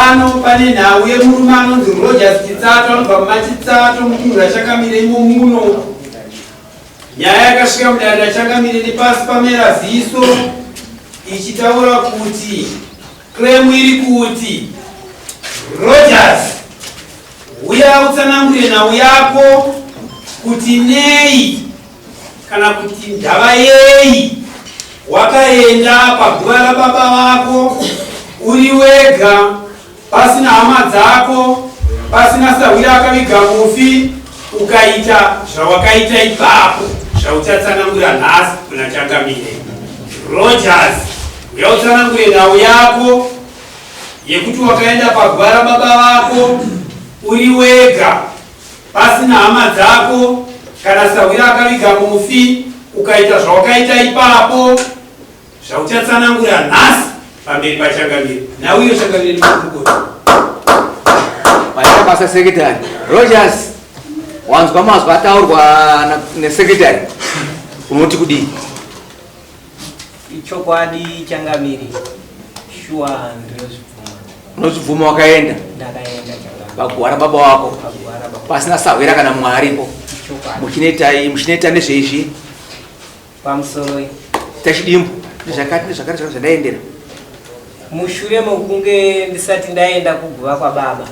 Pano pane nhau yemurume anonzi Rogers Chitsato anobva mumaChitsato mudunhu raChangamire imo muno. Nyaya yakasvika mudare raChangamire nepasi pamera ziso ichitaura kuti claim iri kuti Rogers huya utsanangure nhau yako kuti nei kana kuti ndava yei wakaenda paguva rababa vako uri wega pasina hama dzako pasina sahwira akaviga mufi ukaita zvawakaita ipapo zvauchatsanangura nhasi kuna Changamire Rogers. Uya utsanangure nhau yako yekuti wakaenda paguva rababa vako uri wega pasina hama dzako kana sahwira akaviga mufi ukaita zvawakaita ipapo zvauchatsanangura nhasi pamberi paChangamire. Nhau iyo Changamire ndikukoti. Maita basa secretary. Rogers, wanzwa mazwi ataurwa nesecretary, unoti kudii? Ichokwadi Changamire, shuwa ndinozvibvuma. Unozvibvuma wakaenda? Ndakaenda Changamire. Paguva rababa wako? Paguva rababa. Pasina sahwira kana mumwe aripo? Ichokwadi. Muchinoita nezveizvi? Pamusoroi. Tachidimbu nezvakati nezvakati zvakati zvandaendera. Mushure mokunge ndisati ndaenda kuguva kwababa,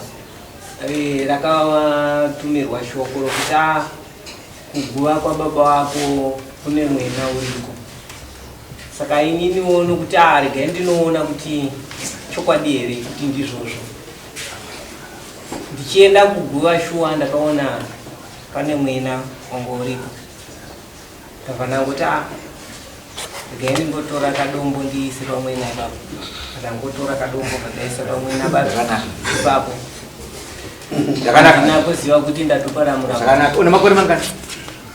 rakatumirwa shoko rokuti ah, kuguva kwababa wako kune mwena uriko. Saka ininiwo nokuti ah, regai ndinoona kuti chokwadi here kuti ndizvozvo. Ndichienda kuguva shuwa ndakaona pane mwena wanga uriko. Ndabva ndangoti ah, regai ndingotora kadombo ndiise pamwena ipapo. Ndangotora kadombo kandaisa pamwena Zvakanaka. ipapo. Zvakanaka. Handina kuziva kuti ndatoparamura. Zvakanaka. Une makore mangani?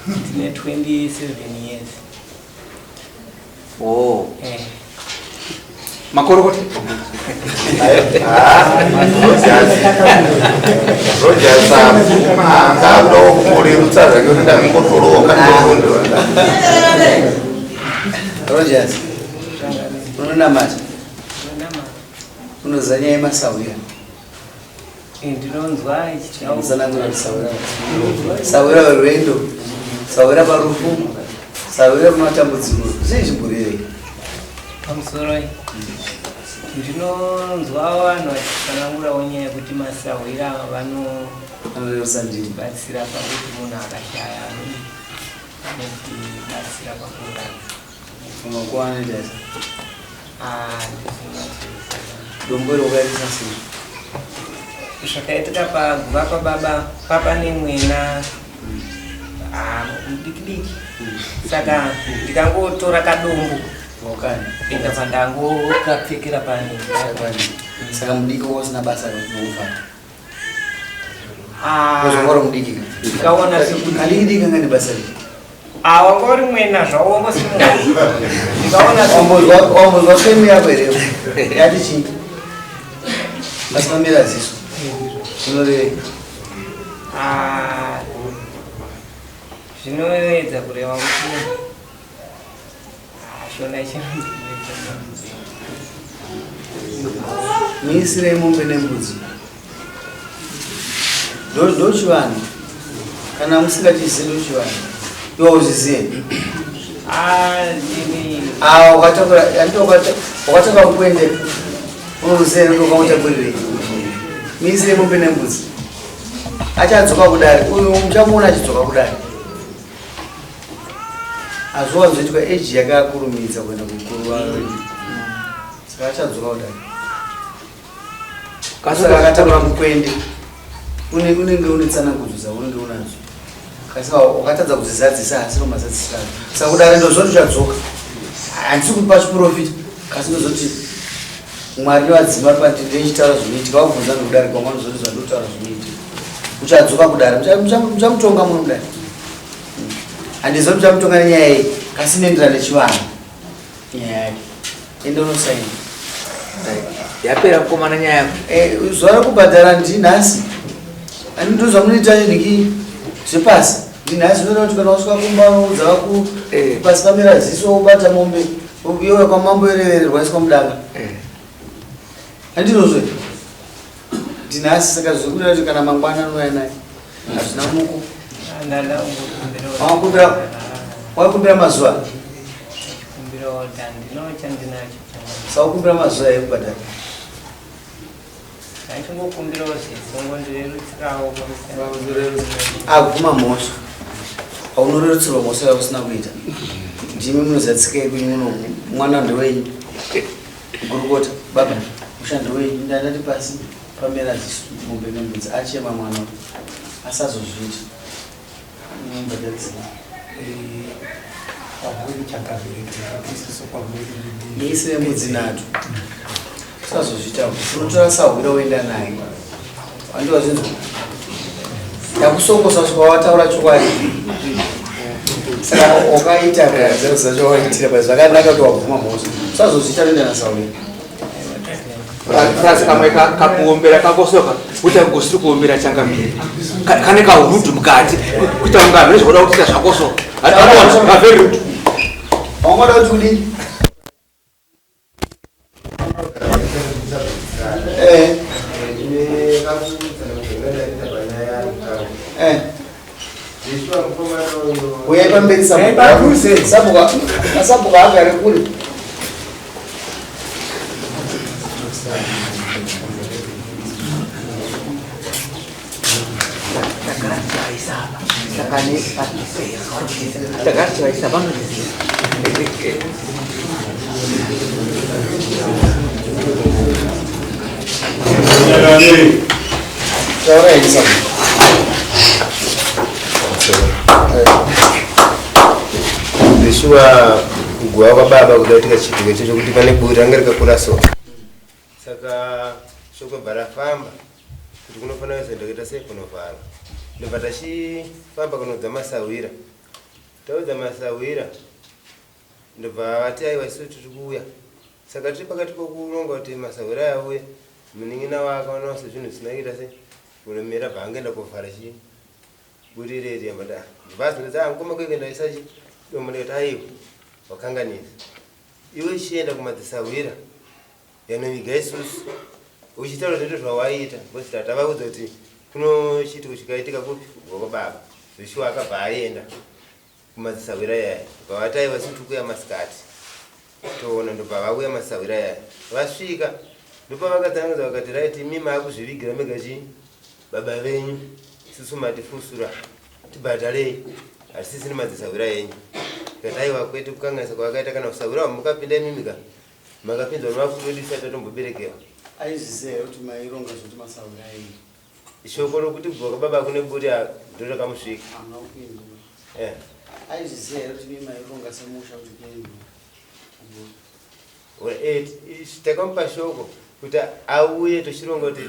Ndine 27 years. Oh. Eh. Makorokota. Rogers abvuma angada kumborerutsa zvake kuti ndangotoroka ndondo. Rogers, unonamata, unoziva nyaya yemasahwira? Ndinonzwa ichitaura. Tsanangura kuti sahwira. Sahwira werwendo, sahwira parufu, sahwira kumatambudziko, zvii zvimborevei? Pamusoroi. Ndinonzwa vanhu vachitsanangurawo nyaya yekuti masahwira Anorerutsa ndimi. vanobatsira pakuti munhu akashaya anodi anotibatsira pakuuraya. Makuva anoita sei? Ah, ndinonatsoziva. Dombo iro wakaitisa sei? Zvakaitika paguva pababa papa nemwena ah, mudiki diki saka ndikangotora kadombo Wakani. ndabva ndangokapfekera pane. Saka mudiki wasina basa rekufa. Ah, Wazonga uri mudiki ka? ndikaona sekuti Kadiki diki kanga nebasa rei? Ah, wanga uri mwena zvawo wangosimuka ndikaona sekuti Wambozwa femu yako here? Yati chii? Asi mamira ziso. Zvinorevei? Ah, zvinoedza kureva kuti ah, shona chinondinetsa. Muisirei mombe nembudzi. Ndochivanhu. Kana musingachizivi ndochivanhu. Iwe uzvizive. Ah, ndini Ah, ukatakura, anditi wakatakura mukwende. Unoziva kuti wakautakurirei. Muisirei mombe nembudzi. Achadzoka kudare. Uyu muchamuona achidzoka kudare. Hazviwanzoitwa age yakakurumidza kuenda kukuru wayo. Saka achadzoka kudare. Saka akatakura mukwende. Unenge une tsanangudzo dzaunenge unadzo. Kasi wakatadza kudzizadzisa asi nomazadzisira. Saka kudare ndozoti uchadzoka. Handisi kupa chiprofita kasi ndozoti Mwari nevadzima pandi ndeichitaura zvinoitika wabvunza ndokudare kwanga ndozoti zvandotaura zvinoitika. Uchadzoka kudare muchamutonga muno kudare. Handizivi kuti muchamutonga nenyaya iyi kasi inoenderana nechivanhu nyaya yake. Ende unosaina. Yapera mukomana nyaya yako. Eh, zuva rekubhadhara ndinhasi. Ani ndozvamunoita niki zvepasi. Ndinhasi unoona kuti kana wasvika kumba unoudza vaku pasi pamera ziso wobata mombe iwe kwamambo yorevererwa iswa mudanga. Handinozve. Ndinhasi saka zvekuda kuti kana mangwana anouya naye hazvina muko. Wakumbira wakumbira mazuva. Saukumbira mazuva ekubhadhara. Abvuma mhosva. Aunorerutsirwa mhosva yausina kuita. Ndimi munoziva tsika yekwenyu muno mwana ndewenyu. Gurukota baba mushandi wenyu ndandati pasi pamera zisu mombe nembudzi achema mwana asazozviita Muise mbudzi nhatu usazozviita unotora sahwira woenda naye andiwazvinzwa ndakusongosa kusvika wataura chokwadi saka wakaita kaza chawaitira but zvakanaka kuti wabvuma mhosva usazozviita noenda nasauri Kasi kamwe kakuombera kakosoka kuita kunge usiri kuombera changamire kane kahurudu mukati kuita kunge hamene zvakuda kuita zvakosoka very rude wangoda kuti kudini Eh. Eh. Uyai pamberi sabhuku sabhuku agare kure. Tagara tivaisa vanoriziva. Taura henyu sabhuku. Zveshuwa kuguva kwababa kudaitika chiitiko icho chokuti pane buri ranga rikakura so saka shoko bva rafamba kuti kunofanira kuzoenda kuita sei kunovharwa ndobva tachifamba kunoudza masahwira taudza masahwira ndobva vati aiwa isu tiri kuuya saka tiri pakati pokuronga kuti masahwira aya auye munin'ina wake akaonawo sezvinhu zvisina kuita sei kuremera bva angaenda kovhara chii buri reri yamada ndobva azonzi ah mukoma kweke ndaisa chi dombo ndikati aiwa wakanganisa iwe chienda kumadzisahwira yanoviga isusu uchitaura zvete zvawaiita because tavaudza kuti kuno chiitiko chikaitika kupi kubva kwababa zveshuwa akabva aenda kumadzisahwira yaya bva vati aiwa isu tikuya masikati toona ndobva vauya masahwira yaya vasvika ndopavakatsanangudza vakati right imi maakuzvivigira mega chii baba venyu isusu matifusura tibhadharei hatisisini madzisahwira yenyu tikati aiwa kwete kukanganisa kwavakaita kana usahwira hwamukapinda imimi ka makapinzwa nevakuru vedu isati tatomboberekewa Aizviziva here kuti maironga zvekuti masahwira enyu? Shoko rokuti kubva kwababa kune buri ndiro rakamusvika. Hamuna kupindura. Eh. Aizviziva here kuti mimi maironga semusha kuti kuendwe kuburi? Eh, takamupa shoko kuti auye tochironga kuti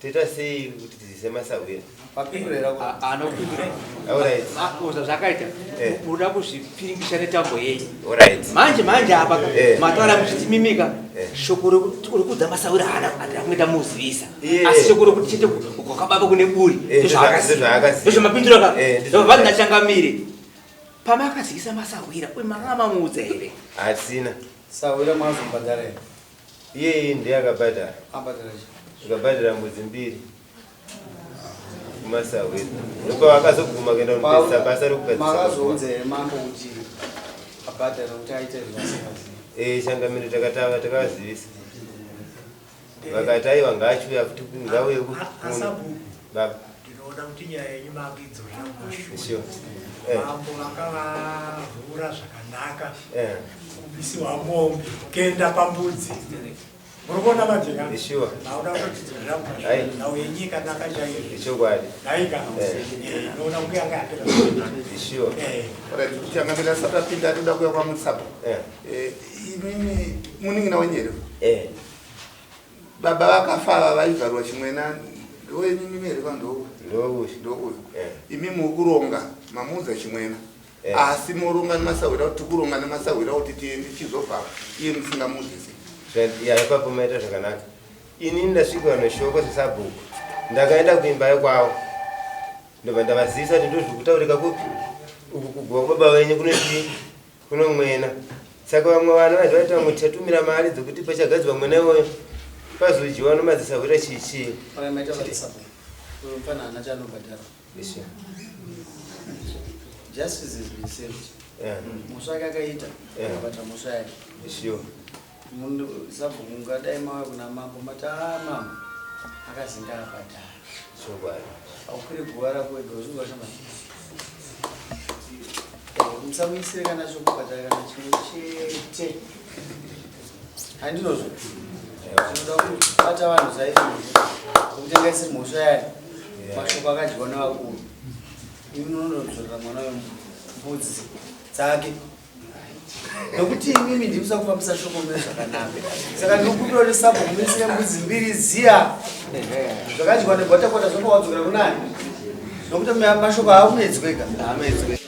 toita sei kuti tizise masahwira. Vapindura here ako? Anopindura. Alright. Uza zvakaita. Eh. Munoda kuzvipiringisha netambo yenyu. Alright. Manje manje apa Eh. mataura muchitimimika Eh. shoko rekuudza masahwira haana handina muzivisa. Iye. Asi shoko rekuti chete kwakababa kune buri Eh, ndozvaakaziva. ndozvamapindura ka Eh, ndizvo ndobva ndachangamire pamakazivisa masahwira uye makanga mamuudza here Hatina. Sahwira mazombhadhara here? Iye ndiye akabhadhara. Abhadhara chii? Akabhadhara mbudzi mbiri. Kumasahwira. Ndopavakazoguma kuenda kunopedzisa basa rekugadzisa. Makazoudza here mambo kuti abhadhara kuti aite zvasingazivi? Eh, changamire takatava takavazivisa. Vakati aiwa ngaachiuya futi ngauye ku Asabhuku. Baba. Ndinoona kuti nyaya yenyu makuidzorera kumashure. Sure. Eh. Mambo vakavavhura zvakanaka. Eh. Kubisiwa mombe kuenda pambudzi. Muri kuona manje ka? Sure. Makuda kutotidzorera kumashure. Ai. Nhau yenyika naka chaizvo. Ichokwadi. Ndaika. Eh. Eh, ndinoona kunge yanga yapera zvakanaka. Sure. Eh. Alright, changamire asati apinda toda kuuya kwamusabhuku. Eh. Eh, imimi munin'ina wenyu here? Eh. Baba vakafa ava vaivharwa chimwena ndowenyimimi here kwandouyu? Ndouyu. Ndouyu. Eh. Imi mukuronga mamuudza chimwena. Eh. Asi moronga nemasahwira kuti tikuronga nemasahwira kuti tiende chizovhara iye musingamuudzisi. Ya ipapo maita zvakanaka. Ini ndasvika neshoko sesabhuku. Ndakaenda kuimba yekwavo. Ndobva ndavazivisa kuti ndozvikutaurika kupi uku kuguva kwababa venyu kunotii kuno mwena. Saka vamwe vana vaiti vaita vamwe tichatumira mari dzekuti pachagadzirwa mwena iwoyo. Pazodyiwa nomadzisahwira chii chii. Maita vatisabhuku. Uyo mfana haana chaanobhadhara. Ishe. Justice has been served. Yeah. Mhosva yake akaita, Yeah. akabata mhosva yake. Sure. Munhu sabhuku ungadai mauya kuna mambo mati "Ah, mambo akazinga abhadhara. Chokwadi. Aukwire guva rako wega uzvinzwa shama. Musamuisire kana chokubhadhara kana chimwe chete. Handinozvo. Tinoda kubata vanhu saizvozvo. Nokuti isiri mhosva yayo. Mashoko akadyiwa nevakuru. Imi munonodzorera mwana wembudzi dzake. Nokuti imimi ndimusa kufambisa shoko mune zvakanaka. Saka ndinokumbira kuti sabhuku muisire mbudzi mbiri dziya. Zvakadyiwa negwatakwata zvakawadzokera kunani? Nokuti mashoko haamedzweka. Haamedzwe.